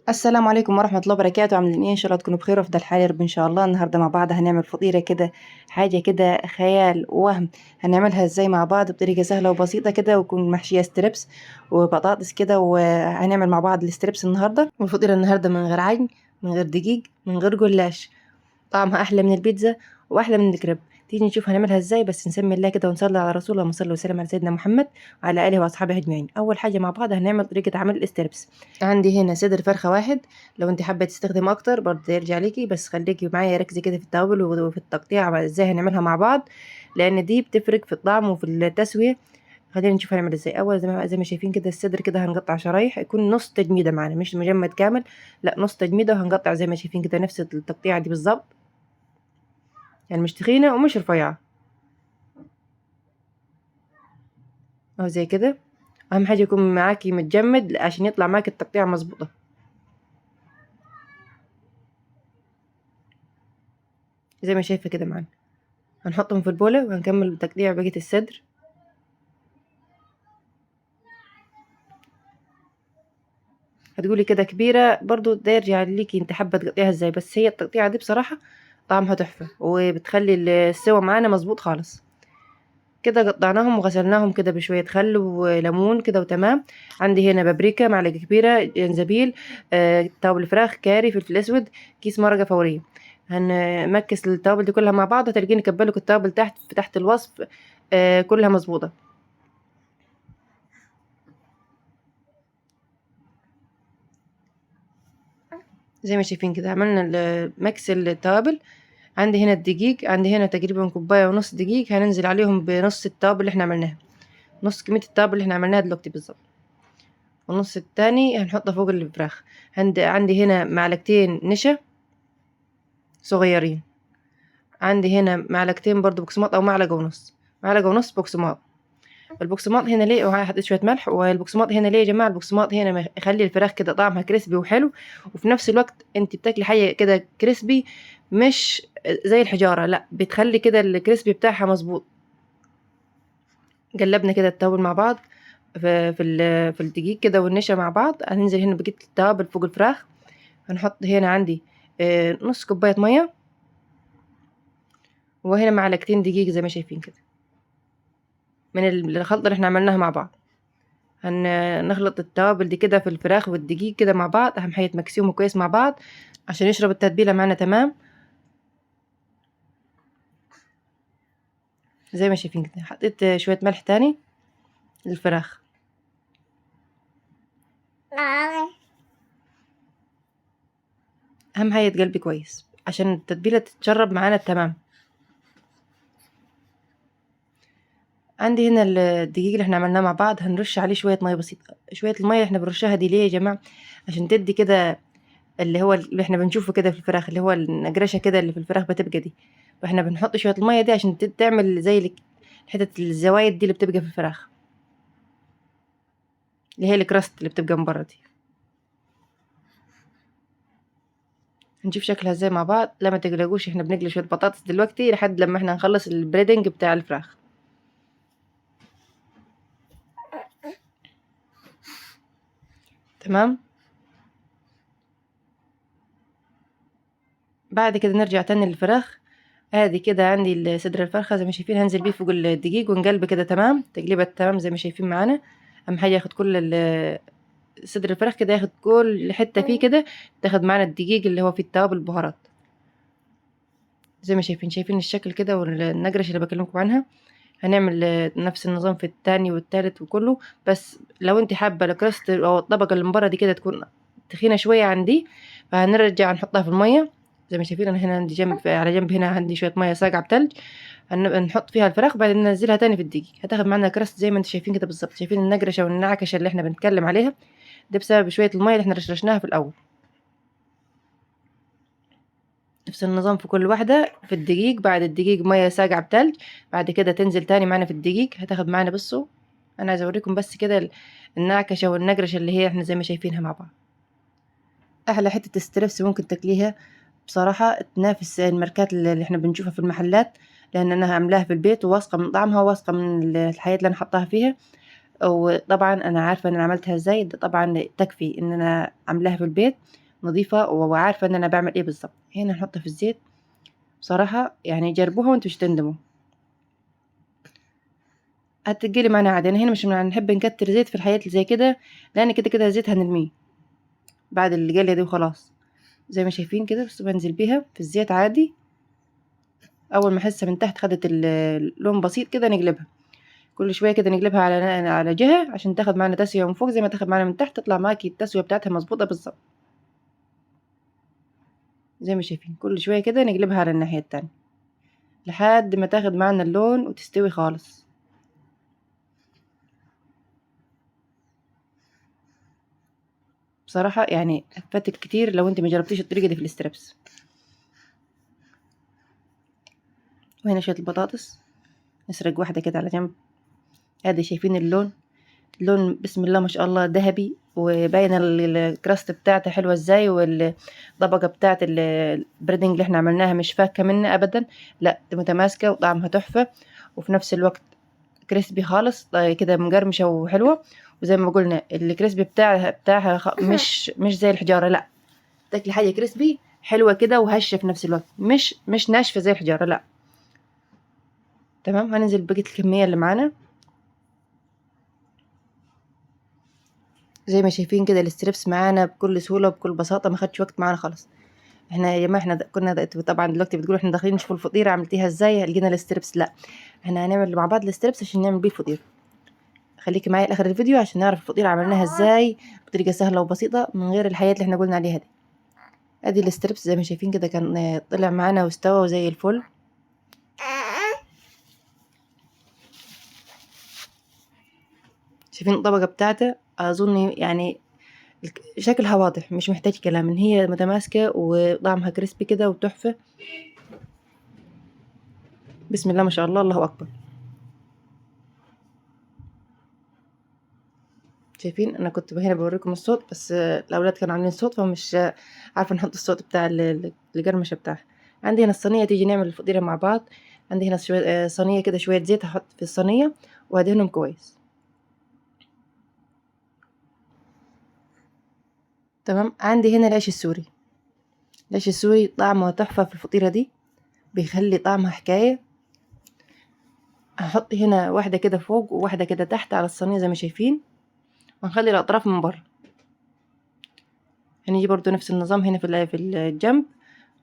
السلام عليكم ورحمة الله وبركاته. عاملين ايه؟ ان شاء الله تكونوا بخير وافضل حال يا رب. ان شاء الله النهارده مع بعض هنعمل فطيرة كده، حاجة كده خيال ووهم. هنعملها ازاي مع بعض بطريقة سهلة وبسيطة كده، ويكون محشية strips وبطاطس كده. وهنعمل مع بعض ال strips النهارده، والفطيرة النهارده من غير عجن، من غير دقيق، من غير جلاش، طعمها احلى من البيتزا واحلى من الكريب. تيجي نشوف هنعملها ازاي، بس نسمي الله كده ونصلي على رسول الله، صلى وسلم على سيدنا محمد وعلى اله واصحابه اجمعين. اول حاجة مع بعض هنعمل طريقه عمل ال strips. عندي هنا صدر فرخة واحد، لو انت حابة تستخدم اكتر برضه يرجع ليكي، بس خليكي معايا ركزي كده في التوابل وفي التقطيع ازاي هنعملها مع بعض، لان دي بتفرق في الطعم وفي التسوية. خلينا نشوف هنعمل ازاي. اول زي ما شايفين كده الصدر كده هنقطع شرايح، يكون نص تجميده معانا، مش مجمد كامل، لا نص تجميده. وهنقطع زي ما شايفين كده نفس التقطيعه دي بالظبط، يعني مش تخينة ومش رفيعة، اهو زي كده. اهم حاجة يكون معاكي متجمد عشان يطلع معاكي التقطيعه مظبوطة. زي ما شايفه كده معانا. هنحطهم في البوله وهنكمل تقطيع بقية الصدر. هتقولي كده كبيرة، برضو ده يرجع ليكي انت حابة تقطعيها ازاي، بس هي التقطيعه دي بصراحة طعمها تحفة وبتخلي السوا معانا مظبوط خالص. كده قطعناهم وغسلناهم كده بشوية خل وليمون كده وتمام. عندي هنا بابريكا معلقه كبيرة، جنزبيل، توابل فراخ، كاري، فلفل اسود، كيس مرقه فورية. هنمكس التوابل دي كلها مع بعض، هتلاقيني كبالك التوابل تحت في تحت الوصف، كلها مظبوطة. زي ما شايفين كده عملنا mix التوابل. عندي هنا الدقيق، عندي هنا تقريبا كوباية ونص دقيق، هننزل عليهم بنص التوابل اللي احنا عملناها، نص كمية التوابل اللي احنا عملناها دلوقتي بالظبط، والنص التاني هنحطه فوق الفراخ. عندي هنا معلقتين نشا صغيرين، عندي هنا معلقتين برضو بقسماط او معلقه ونص، معلقه ونص بقسماط. البقسماط هنا ليه؟ وحطيت شوية ملح. والبقسماط هنا ليه يا جماعة؟ البقسماط هنا يخلي الفراخ كده طعمها crispy وحلو، وفي نفس الوقت انت بتاكلي حاجة كده crispy مش زي الحجارة، لا بتخلي كده ال crispy بتاعها مظبوط. قلبنا كده التوابل مع بعض في الدقيق كده والنشا مع بعض. هننزل هنا بقية التوابل فوق الفراخ. هنحط هنا عندي نص كوباية مية، وهنا معلقتين دقيق زي ما شايفين كده من الخلطة اللي احنا عملناها مع بعض. هنخلط التوابل دي كده في الفراخ والدقيق كده مع بعض. اهم حاجة تمكسيهم كويس مع بعض عشان يشرب التتبيله معانا تمام. زي ما شايفين كده حطيت شوية ملح تاني للفراخ. اهم حاجة تقلبي كويس عشان التتبيله تتشرب معانا تمام. عندي هنا الدقيق اللي احنا عملناه مع بعض، هنرش عليه شوية مية بسيطة. شوية المية اللي احنا بنرشها دي ليه يا جماعة؟ عشان تدي كده اللي هو اللي احنا بنشوفه كده في الفراخ، اللي هو النجرشه كده اللي في الفراخ بتبقى دي. فاحنا بنحط شوية المية دي عشان تعمل زي حتة الزوايد دي اللي بتبقى في الفراخ، اللي هي الكراست اللي بتبقى من بره دي. هنشوف شكلها ازاي مع بعض. لا ما تقلقوش، احنا بنقلي شوية بطاطس دلوقتي لحد لما احنا نخلص البريدنج بتاع الفراخ. تمام. بعد كده نرجع تاني للفراخ. ادي كده عندي صدر الفرخه زي ما شايفين، هنزل بيه فوق الدقيق ونقلب كده تمام، تقليبه تمام زي ما شايفين معانا. اهم حاجة ياخد كل صدر الفراخ كده، ياخد كل حتة فيه كده، تاخد معانا الدقيق اللي هو فيه التوابل البهارات زي ما شايفين. شايفين الشكل كده والنجرش اللي بكلمكم عنها. هنعمل نفس النظام في التاني والتالت وكله، بس لو انت حابة الكراست او الطبقة اللي من بره دي كده تكون تخينة شوية عندي، فهنرجع نحطها في المية زي ما شايفين. انا هنا عندي جنب على جنب هنا عندي شوية مية ساقعه بتلج، هنحط فيها الفراخ وبعدين ننزلها تاني في الدقيق. هتاخد معانا كراست زي ما انتم شايفين كده بالظبط. شايفين النجرشه والنعكشه اللي احنا بنتكلم عليها ده بسبب شوية المية اللي احنا رشرشناها في الاول. نفس النظام في كل واحدة، في الدقيق، بعد الدقيق مية ساقعه بتلج، بعد كده تنزل تاني معانا في الدقيق. هتاخد معانا، بصوا انا عايزه اوريكم بس كده النعكشه والنجرشه اللي هي احنا زي ما شايفينها مع بعض. احلى حتة strips ممكن تاكليها بصراحة، تنافس الماركات اللي احنا بنشوفها في المحلات، لان انا عاملاها في البيت وواثقه من طعمها وواثقه من الحاجات اللي انا حطاها فيها. وطبعا انا عارفه ان انا عملتها ازاي، ده طبعا تكفي ان انا عاملاها في البيت. نظيفة وعارفه ان انا بعمل ايه بالظبط. هنا نحطها في الزيت. بصراحة يعني جربوها وانتوا مش تندموا، هتجيلي معانا عادي. انا هنا مش هنحب نكتر زيت في الحاجات اللي زي كده، لان كده كده الزيت هنرميه بعد الجليه دي وخلاص. زي ما شايفين كده، بس بنزل بيها في الزيت عادي. اول ما احسها من تحت خدت اللون بسيط كده نقلبها كل شوية كده، نقلبها على جهة عشان تاخد معانا تسويه من فوق زي ما تاخد معانا من تحت، تطلع معاكي التسوية بتاعتها مظبوطة بالظبط. زي ما شايفين كل شوية كده نقلبها على الناحية التانية لحد ما تاخد معانا اللون وتستوي خالص. بصراحة يعني فاتك كتير لو انت ما جربتيش الطريقة دي في ال strips. وهنا شوية البطاطس نسرق واحدة كده على جنب. ادي شايفين اللون، اللون بسم الله ما شاء الله ذهبي، وباين ال crust بتاعته حلوة ازاي، والطبقة بتاعت ال breading اللي احنا عملناها مش فاكه منها ابدا، لا دي متماسكة وطعمها تحفة، وفي نفس الوقت crispy خالص كده، مقرمشه وحلوه. وزي ما قلنا ال crispy بتاعها مش زي الحجارة، لا تاكلي حاجة crispy حلوة كده وهشه في نفس الوقت، مش ناشفة زي الحجارة، لا. تمام. هننزل بقية الكمية اللي معانا. زي ما شايفين كده ال strips معانا بكل سهولة وبكل بساطة، ما خدش وقت معانا خالص. احنا يا جماعة احنا كنا طبعا دلوقتي بتقولوا احنا داخلين نشوف الفطيره عملتيها ازاي، لقينا ال strips. لا احنا هنعمل مع بعض ال strips عشان نعمل بيه الفطير. خليكي معايا لاخر الفيديو عشان نعرف الفطيره عملناها ازاي بطريقة سهلة وبسيطة من غير الحاجات اللي احنا قلنا عليها دي. ادي ال strips زي ما شايفين كده كان طلع معانا واستوى وزي الفل. شايفين الطبقة بتاعته، اظن يعني شكلها واضح مش محتاج كلام، ان هي متماسكة وطعمها crispy كده وتحفه. بسم الله ما شاء الله، الله اكبر. شايفين انا كنت هنا بوريكم الصوت، بس الاولاد كانوا عاملين صوت فمش عارفه نحط الصوت بتاع القرمشه بتاعها. عندي هنا الصينية، تيجي نعمل الفطيره مع بعض. عندي هنا شوية صينية كده، شوية زيت هحط في الصينية وادهنهم كويس. تمام. عندي هنا العيش السوري. العيش السوري طعمه تحفة في الفطيره دي، بيخلي طعمها حكاية. هحط هنا واحدة كده فوق وواحدة كده تحت على الصينية زي ما شايفين، ونخلي الاطراف من بره. هنيجي برضو نفس النظام هنا في الجنب،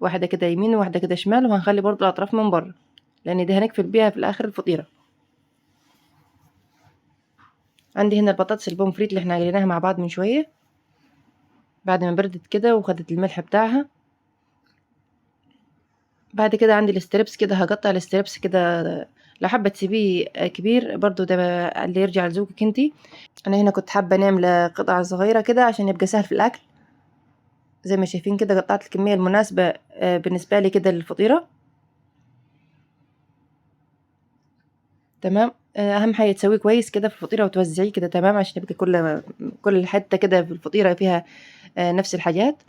واحدة كده يمين وواحدة كده شمال، وهنخلي برضو الاطراف من بره لان دي هنقفل بيها في الاخر الفطيره. عندي هنا البطاطس البومفريت اللي احنا قليناها مع بعض من شوية، بعد ما بردت كده وخدت الملح بتاعها. بعد كده عندي ال strips كده، هقطع ال strips كده، لو حابة تسيبيه كبير برضو ده اللي يرجع لذوقك انتي. انا هنا كنت حابة نعمل قطع صغيرة كده عشان يبقى سهل في الاكل. زي ما شايفين كده قطعت الكمية المناسبة بالنسبة لي كده للفطيره. تمام. اهم حاجة تسويه كويس كده في الفطيره وتوزعيه كده تمام، عشان يبقى كل حتة كده في الفطيره فيها نفس الحاجات.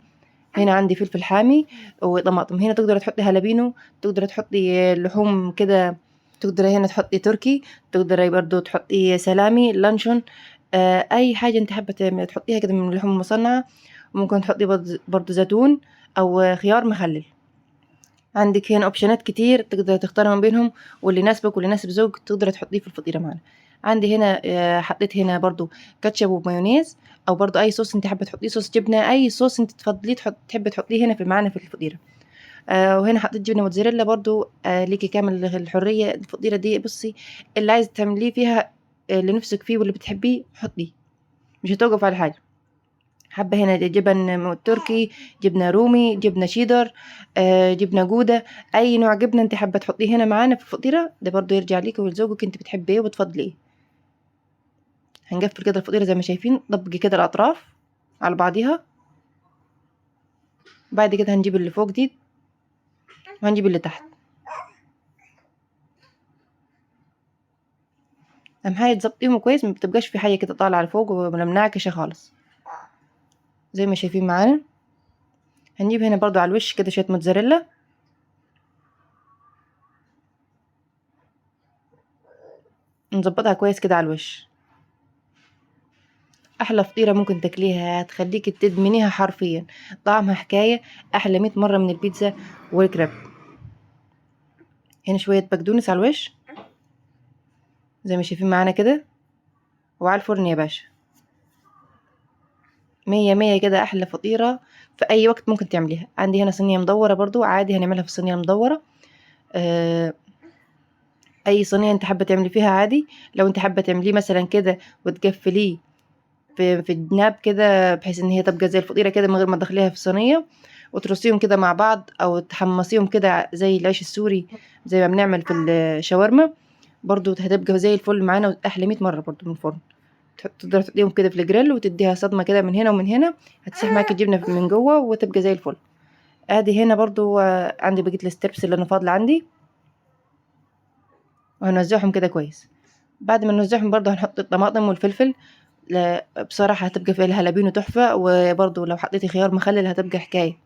هنا عندي فلفل حامي وطماطم. هنا تقدر تحطي هالبينو، تقدر تحطي لحوم كده، تقدري هنا تحطي تركي، تقدري برضو تحطي سلامي، لانشون، اي حاجة انت حابة تحطيها كده من اللحوم المصنعة. ممكن تحطي برضو زيتون او خيار مخلل. عندك هنا option ات كتير تقدر تختاري من بينهم، واللي يناسبك واللي يناسب زوجك تقدر تحطيه في الفطيره معانا. عندي هنا حطيت هنا برضو كاتشب ومايونيز، او برضو اي صوص انت حابة تحطيه، صوص جبنه، اي صوص انت تفضليه تحبي تحطيه هنا في معانا في الفطيره. وهنا حطيت جبنه موتزاريلا برضو، ليكي كامل الحرية. الفطيره دي بصي اللي عايزه تعمليه فيها، اللي نفسك فيه واللي بتحبيه حطيه، مش هتوقف على حاجة. حابة هنا جبن تركي، جبنه رومي، جبنه شيدر، جبنه جوده، اي نوع جبنه انت حابة تحطيه هنا معانا في الفطيره ده برضو يرجع ليكي ولزوجك، انت بتحبي ايه وبتفضلي ايه. هنقفل كده الفطيره زي ما شايفين، طبقي كده الاطراف على بعضيها. بعد كده هنجيب اللي فوق دي وهنجيب اللي تحت. اهم حاجة تظبطيهم كويس، ما بتبقاش في حاجة كده طالعه لفوق ولا منعكشه خالص زي ما شايفين معانا. هنجيب هنا برضو على الوش كده شوية موتزاريلا. نظبطها كويس كده على الوش. أحلى فطيرة ممكن تاكليها، هتخليكِ تدمنيها حرفيًا، طعمها حكاية، أحلى 100 مرة من البيتزا والكريب. هنا شوية بقدونس على الوش زي ما شايفين معانا كده، وعلى الفرن يا باشا. مية مية كده، أحلى فطيرة في أي وقت ممكن تعمليها. عندي هنا صينية مدورة برضو عادي هنعملها في الصينية المدورة. أي صينية أنت حابة تعملي فيها عادي. لو أنت حابة تعمليه مثلا كده وتقفليه في الجناب كده بحيث إن هي تبقى زي الفطيرة كده من غير ما تدخليها في صينية، وترصيهم كده مع بعض أو تحمصيهم كده زي العيش السوري زي ما بنعمل في الشاورما، برضو هتبقى زي الفل معانا وأحلى 100 مرة برضو من الفرن. تقدر تحطيهم كده في الجريل وتديها صدمة كده من هنا ومن هنا، هتسيح معاكي الجبنة من جوه وتبقى زي الفل. ادي هنا برضو عندي بقية ال strips اللي انا فاضلة عندي، وهنوزعهم كده كويس. بعد ما نوزعهم برضو هنحط الطماطم والفلفل. بصراحة هتبقى في الهالبينو تحفة، وبرضو لو حطيتي خيار مخلل هتبقى حكاية.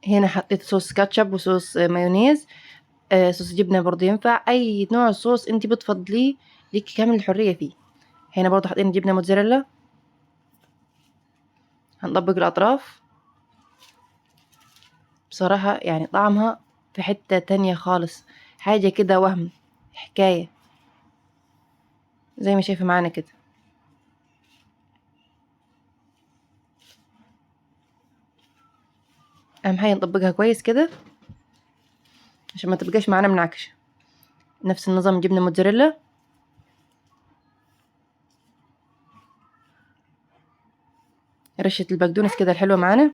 هنا حطيت صوص كاتشب وصوص مايونيز، صوص جبنة برضو ينفع، أي نوع صوص انتي بتفضليه ليكي كامل الحرية فيه. هنا برضو حطينا جبنة موتزاريلا. هنطبق الأطراف. بصراحة طعمها في حتة تانية خالص، حاجة كده وهم حكاية زي ما شايفة معانا كده. أهم حاجة نطبقها كويس كده عشان ما تبقاش معانا منعكشة. نفس النظام جبنة موتزاريلا. رشة البقدونس كده الحلوة معانا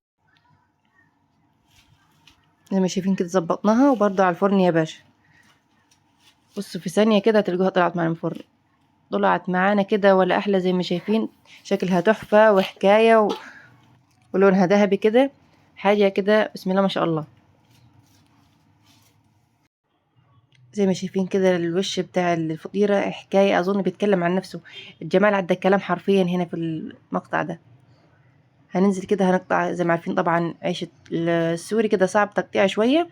زي ما شايفين كده، ظبطناها. وبرضه على الفرن يا باشا. بصوا في ثانية كده هتلقوها طلعت معانا من الفرن، طلعت معانا كده ولا أحلى زي ما شايفين، شكلها تحفة وحكاية ولونها ذهبي كده، حاجة كده بسم الله ما شاء الله. زي ما شايفين كده الوش بتاع الفطيرة حكاية، أظن بيتكلم عن نفسه، الجمال عدى الكلام حرفيا هنا في المقطع ده. هننزل كده هنقطع زي ما عارفين طبعا عيش السوري كده صعب تقطيعه شوية،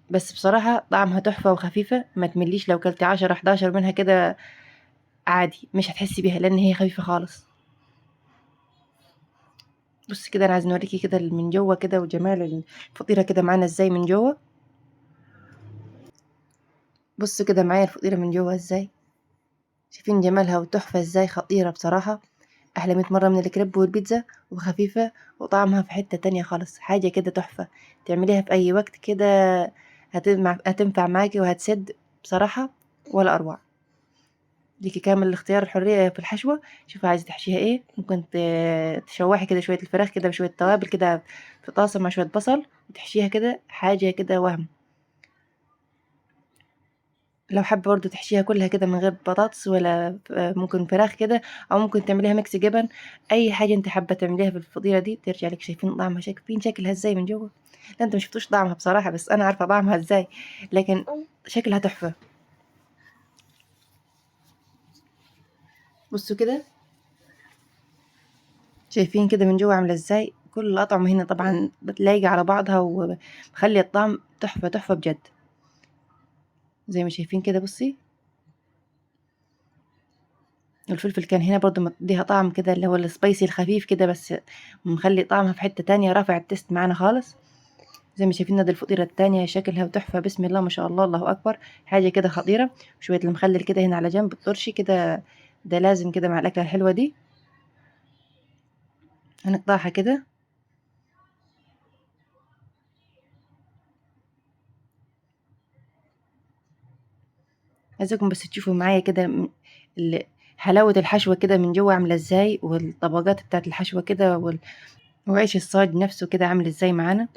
بس بصراحة طعمها تحفة وخفيفة، ما تمليش لو كلتي 10 11 منها كده عادي، مش هتحسي بيها لأن هي خفيفة خالص. بصي كده أنا عايز نوريكي كده من جوه كده وجمال الفطيرة كده معانا ازاي من جوه. بصوا كده معايا الفطيرة من جوه ازاي، شايفين جمالها وتحفة ازاي، خطيرة بصراحة، أحلى 100 مرة من الكريب والبيتزا، وخفيفة وطعمها في حتة تانية خالص، حاجة كده تحفة تعمليها في أي وقت كده، هتنفع معاكي وهتسد بصراحة ولا أروع. ليكي كامل الاختيار الحرية في الحشوة، شوفي عايزة تحشيها ايه. ممكن تشوحي كده شوية الفراخ كده بشوية توابل كده في طاسة مع شوية بصل وتحشيها كده، حاجة كده وهم. لو حابة برضو تحشيها كلها كده من غير بطاطس ولا ممكن فراخ كده، أو ممكن تعمليها mix جبن، أي حاجة انت حابة تعمليها في الفطيرة دي ترجع لك. شايفين طعمها، شايفين شكلها ازاي من جوه؟ لا انتوا ما شفتوش طعمها بصراحة، بس أنا عارفة طعمها ازاي، لكن شكلها تحفة. بصوا كده شايفين كده من جوه عاملة ازاي، كل الأطعمة هنا طبعا بتلاقي على بعضها ومخلي الطعم تحفة تحفة بجد زي ما شايفين كده. بصي الفلفل كان هنا برضو مديها طعم كده اللي هو ال spicy الخفيف كده، بس مخلي طعمها في حتة تانية، رافع ال taste معانا خالص زي ما شايفين. دي الفطيرة التانية شكلها وتحفة بسم الله ما شاء الله، الله أكبر، حاجة كده خطيرة. شوية المخلل كده هنا على جنب الترشي كده، ده لازم كده مع الأكلة الحلوة دي. هنقطعها كده. عايزاكم بس تشوفوا معايا كده حلاوة الحشوة كده من جوه عاملة ازاي، والطبقات بتاعت الحشوة كده، وعيش الصاج نفسه كده عامل ازاي معانا،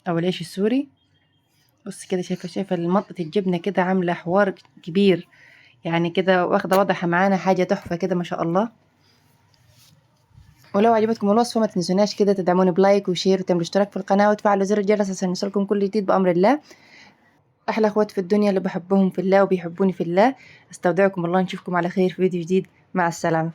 او العيش السوري. بص كده شايفة المطة الجبنة كده عاملة حوار كبير يعني كده، واخدة وضعها معانا، حاجة تحفة كده ما شاء الله. ولو عجبتكم الوصفة ما تنسوناش كده تدعموني ب like و share وتعملوا اشتراك في القناة وتفعلوا زر الجرس عشان يوصلكم كل جديد بأمر الله. أحلى أخوات في الدنيا اللي بحبهم في الله وبيحبوني في الله، استودعكم الله، نشوفكم على خير في فيديو جديد. مع السلامة.